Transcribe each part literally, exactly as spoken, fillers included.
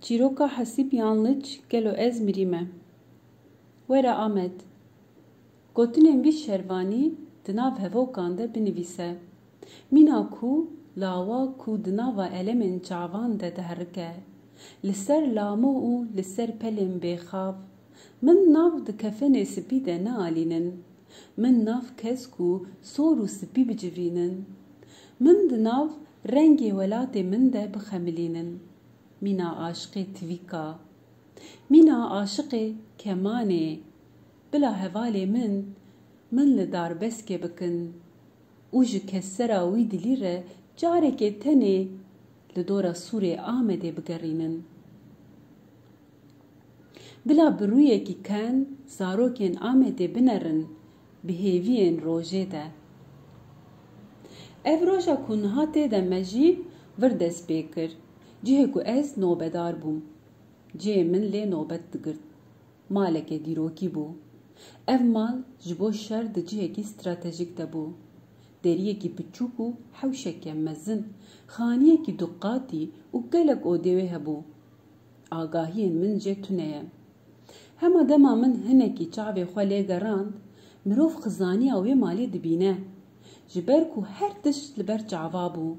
Çîroka Hesîb Yanliç, Gelo ez mirî me? Were Amed. Gotinên vî şervanî di nav hevokan de binivîse. Mîna ku lawa ku di nava elemên çavan de diherike, li ser lamo û li ser pelên bêxav, min nav di kefenê spî de nealînin. Min nav kes ku sor û spî bicivînin. Min di nav rengê welatê min de bixemilînin. Mîna aşiqê tivîka. Mîna aşiqê kemanê. Bila hevalê min, min li darbeskê bikin û ji kesera wî dilî re carekê tenê li dora sûrê Amedê bigerînin. Bila bi rûyekî ken zarokên Amedê binerin bi hêviyên rojê de. Ev roja ku niha tê de me jî vir dest pê kir, cihê ku ez nobedar bûm. Cihê min lê nobet digirt. Maleke dîrokî bû. Ev mal ji bo şer di cihekî stratejîk de bû. Deriyekî biçûk û hewşeke mezin, xaniyekî duqatî û gelek odê wê hebû. Agahiyên min jê tune ye. Hema dema min hinekî çavê xwe lê gerand, mirov xizaniya wê malê dibîne, ji ber ku her tişt li ber çava bû.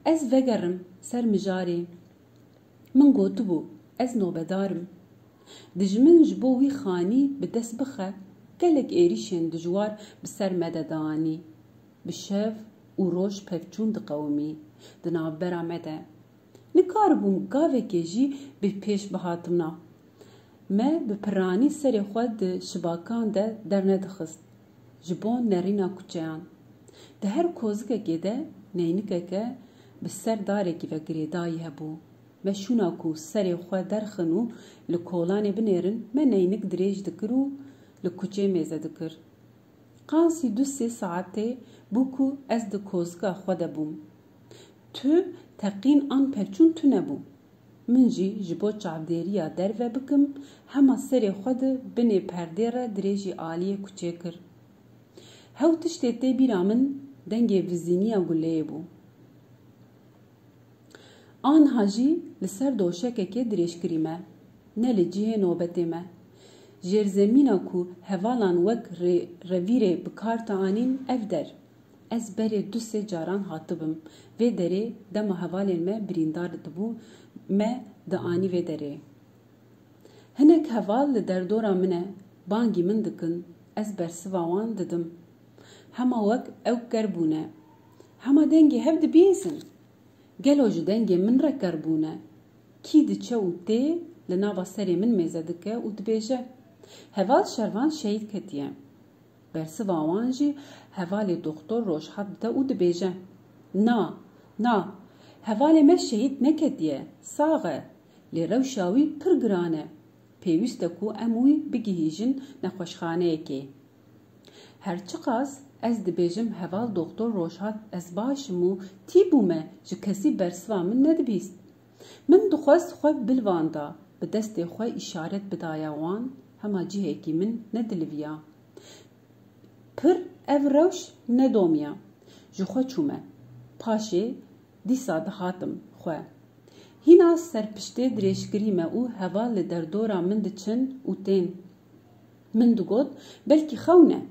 Ez vegerim ser mijarê. Min gotibû, ez nobedar im. Dijmin ji bo wî xanî bi dest bixe, gelek êrîşên dijwar bi ser me de dianî. Bi şev û roj pevçûn diqewimî di navbera me de. Nikaribûm gavekê jî bi pêş bihatim na. Me bi piranî serê xwe di şibakan de dernedixist, ji bo nerîna kuçeyan. Di her kozikekê de neynikeke bi ser darekî ve girêdayî hebû. Me şûna ku serê xwe derxin û li kolanê binêrin, me neynik dirêj dikir û li kuçê mêze dikir. Qansî du sê saetê bû ku ez di kozika xwe de bûm. Tu teqîn an pevçûn tune bû. Min jî ji bo çavdêriya derve bikim, hema serê xwe di binê perdê re dirêjî aliyê kuçê kir. Hew tiştê tê bîra min dengê vizîniya guleyê bû. Anha jî li ser doşekekê dirêjkirî me, ne li cihê nobetê me. Jêrzemîna ku hevalan wek rê-, revîrê bi kar dianîn ev der. Ez berê du sê caran hatibim vê derê, dema hevalên me birîndar dibû, me dianî vê derê. Hinek heval li derdora min e, bangî min dikin, ez bersiva wan didim. Hema wek ew ker bûne. Hema dengê hev dibihîzin. Gelo ji dengê min re ker bûne? Kî diçe û tê li nava serê min mêze dike û dibêje, Heval Şervan şehîd ketiye. Bersiva wan jî hevalê Doktor Rojhat dide û dibêje, Na, na, hevalê me şehîd neketiye, sax e, lê rewşa wî pir giran e. Pêwîst e ku em wî bigihîjin nexweşxaneyekê. Her çiqas ez dibêjim, Heval Doktor Rojhat, ez baş im û tî bûme, ji kesî bersiva min nedibîst. Min dixwest xwe bilvanda, bi destê xwe îşaret bidaya wan, hema cihekî min nediliviya. Pir ev rewş nedomiya. Ji xwe çûme. Paşê dîsa dihatim xwe. Hîna serpiştê dirêjkirî me û heval li derdora min diçin û tên. Min digot, Belkî xewn e.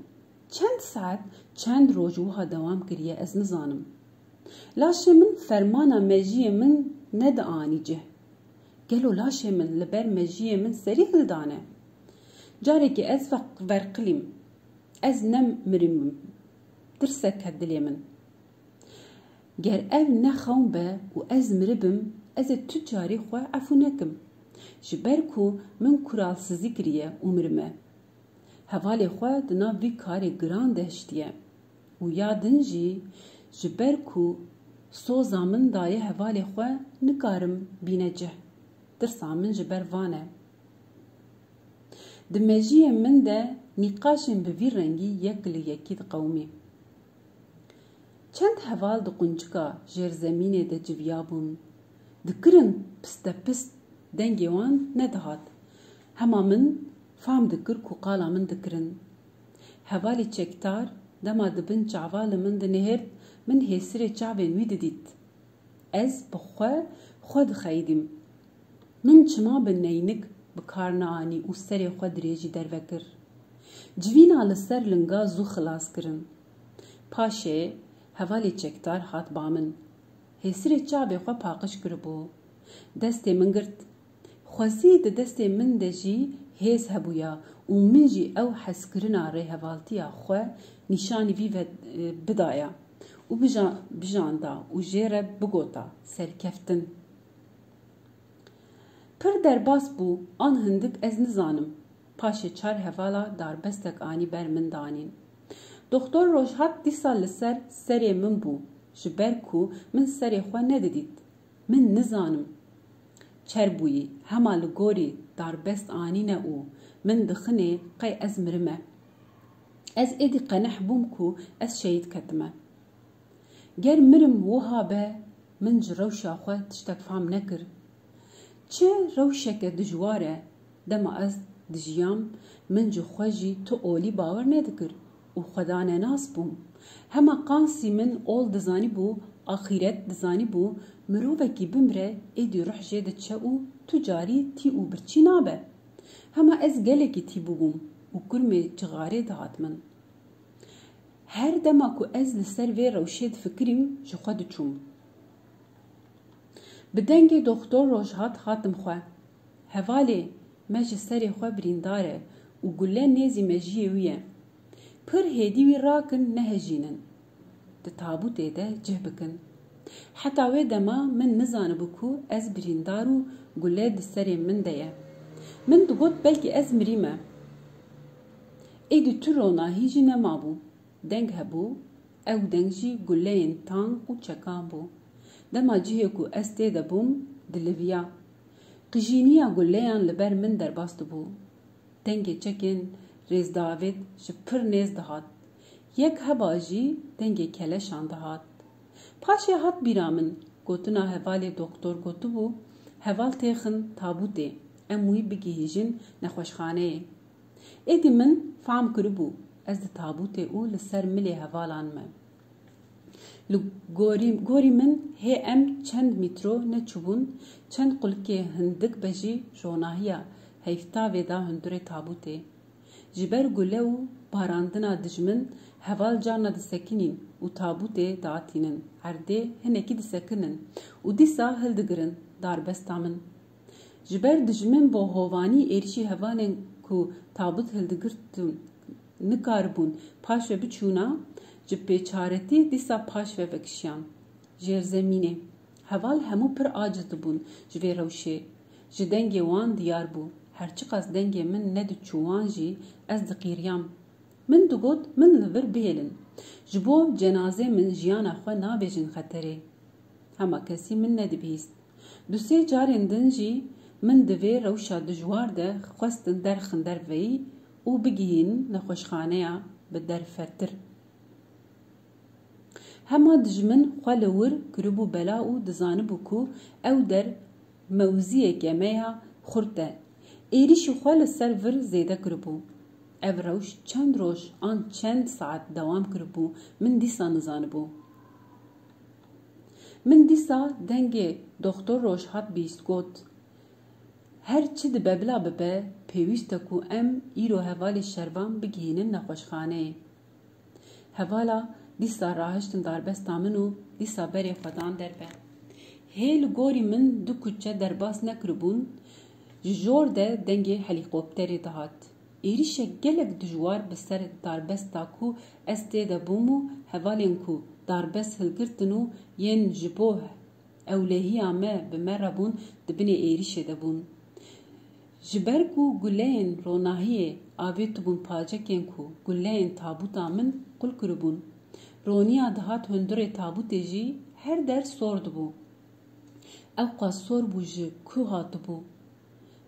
Çend saet, çend roj wiha dewam kiriye, ez nizanim. Laşê min fermana mejiyê min nedianî cih. Gelo laşê min li ber mejiyê min serî hildane? Carekê ez ve-, verqilîm. Ez ne mirîm im. Tirsek ket dilê min. Ger ev ne xewn be û ez miribim, ez ê tu carî xwe efû nekim. Ji ber ku min kuralsizî kiriye û mirime. Hevalê xwe di nav vî karê giran de hiştiye. Û ya din jî, ji ber ku soza min daye hevalê xwe, nikarim bîne cih. Tirsa min ji ber van e. Di mejiyê min de nîqaşên bi vî rengî yek li yekî diqewimî. Çend heval di quncika jêrzemînê de civiyabûn. Dikirin pistepist, dengê wan nedihat. Hema min fam dikir ku qala min dikirin. Hevalî çekdar dema di bin çava li min dinihêrt, min hêsirê çavên wî didît. Ez bi xwe xwe dixeyidîm. Min çima bi neynik bi kar neanî û serê xwe dirêjî derve kir. Civîna li ser linga zû xilas kirin. Paşê hevalê çekdar hat ba min. Hêsirê çavê xwe paqij kiribû. Destê min girt. Xwezî di destê min de jî hêz hebûya û min jî ew hezkirina rêhevaltiya xwe nîşanî vî ve, e, bidaya û bija-, bijanda û jê re bigota, serkeftin. Pir derbas bû, an hindik ez nizanim. Paşê çar hevala darbestek anî ber min danîn. Doktor Rojhat dîsa li ser serê min bû, ji ber ku min serê xwe nedidît. Min nizanim. Çer bûyî, hema li gorî darbest anîne û min dixinê qey ez mirime. Ez êdî qeneh bûm ku ez şehîd ketime. Ger mirim wiha be, min ji rewşa xwe tiştek fam nekir. Çi rewşeke dijwar e, dema ez dijiyam, min ji xwe jî tu olî bawer nedikir û xwedanenas bûm. Hema qansî min ol dizanîbû, axîret dizanîbû, mirovekî bimire, êdî ruh jê diçe û tu carî tî û birçî nabe. Hema ez gelekî tî bûbûm û kurmê cixarê dihat min. Her dema ku ez li ser vê rewşê difikirîm, ji xwe diçûm. Bi dengê Doktor Rojhat hatim xwe. Hevalê, me ji serê xwe birîndar e û gule nêzî mejiyê wî ye. Pir hêdî wî rakin, nehejînin. Di tabûtê de cih bikin. Heta wê dema min nizanibû ku ez birîndar û gule di serê min de ye. Min digot belkî ez mirîme. Êdî tu ronahî jî nemabû. Deng hebû, ew deng jî guleyên tank û çekan bû. Dema cihê ku ez tê de bûm, diliviya. Qijîniya guleyan li ber min derbas dibû. Dengê çekên rêzdavêt ji pir nêz dihat. Yek heba jî dengê keleşan dihat. Paşê hat bîra min, gotina hevalê doktor gotibû, heval têxin tabûtê, em wî bigihîjin nexweşxaneyê. Êdî min fam kiribû, ez di tabûtê û li ser milê hevalan me. Li gorî, gorî min hê em çend mîtro neçûbûn, çend qulikê hindik be jî ronahiya heyvtavê da hundurê tabûtê. Ji ber gule û barandina dijmin heval carna disekinîn û tabûtê diatînin erdê, hinekî disekinin û dîsa hildigirin darbesta min. Ji ber dijmin bo hovanî êrişî hevalên ku tabût hildigirtin nikaribûn paşve biçûna, ji pêçaretî dîsa paşve vekişiyan jêrzemînê. Heval hemû pir aciz dibûn ji vê rewşê. Ji dengê wan diyar bû. Her çiqas dengê min nediçû wan jî ez diqîriyam. Min digot, min li vir bihêlin. Ji bo cenazê min jiyana xwe nabêjin xeterê. Hema kesî min nedibihîst. Du sê carên din jî min di vê rewşa dijwar de xwestin derxin derveyî û bigihîn nexweşxaneya bi derfetir. Hema dijmin xwe li wir kiribû bela û dizanibû ku ew der mewziyeke me ya xurt e. Êrîşî xwe li ser vir zêde kiribû. Ev rewş çend roj an çend saet dewam kiribû, min dîsa nizanibû. Min dîsa dengê Doktor Rojhat bihîst, got, her çi dibe bila bibe, pêwîst e ku em îro hevalê şervan bigihînin nexweşxaneyê. Hevala dîsa rahiştin darbesta min û dîsa berê xwe dan derve. Hê li gorî min du kuçe derbas nekiribûn, ji jor de dengê helîkopterê dihat. Êrîşek gelek dijwar bi ser darbesta ku ez tê de bûm û hevalên ku darbest hilgirtin û yên ji bo ewlehiya me bi me re bûn, di binê êrîşê de bûn. Ji ber ku guleyên ronahiyê avêtibûn pacekên ku guleyên tabûta min qul kiribûn, roniya dihat hundurê tabûtê jî her der sor dibû. Ewqas sor bû ji ku hatibû.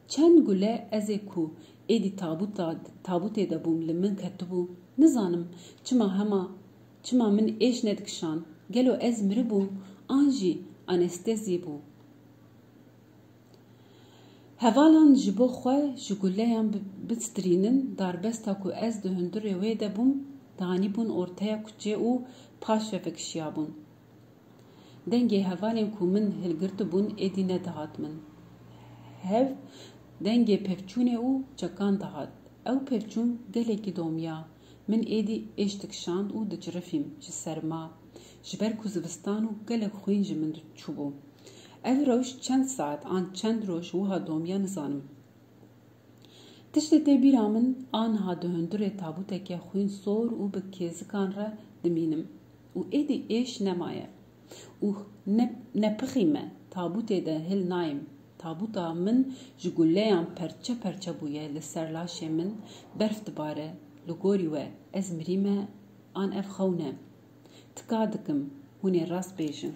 Çend gule ez ê ku êdî tabûta, tabûtê de bûm li min ketibû. Nizanim çima hema, çima min êş nedikişand. Gelo ez miribûm an jî anestezî bû? Hevalan ji bo xwe ji guleyan bi-, bistirînin, darbesta ku ez di hundurê wê de bûm, danîbûn orteya kuçê û paşve vekişiyabûn. Dengê hevalên ku min hilgirtibûn êdî nedihat min. hev dengê pevçûnê û çekan dihat. Ew pevçûn gelekî domiya. Min êdî êş dikişand û dicirifîm ji serma. Ji ber ku zivistan û gelek xwîn ji min çûbû. Ev rewş çend saet an çend roj wiha domiya nizanim. Tiştê tê bîra min, aniha di hundirê tabûteke xwîn sor û bi kêzikan re dimînim û êdî êş nemaye û ne, nepixîme tabûtê de hil nayim. Tabûta min ji guleyan perçe perçe bûye, li ser laşê min berf dibare. Li gorî we ez mirîme an ev xewn e? Tika dikim, hûn ê rast bêjin.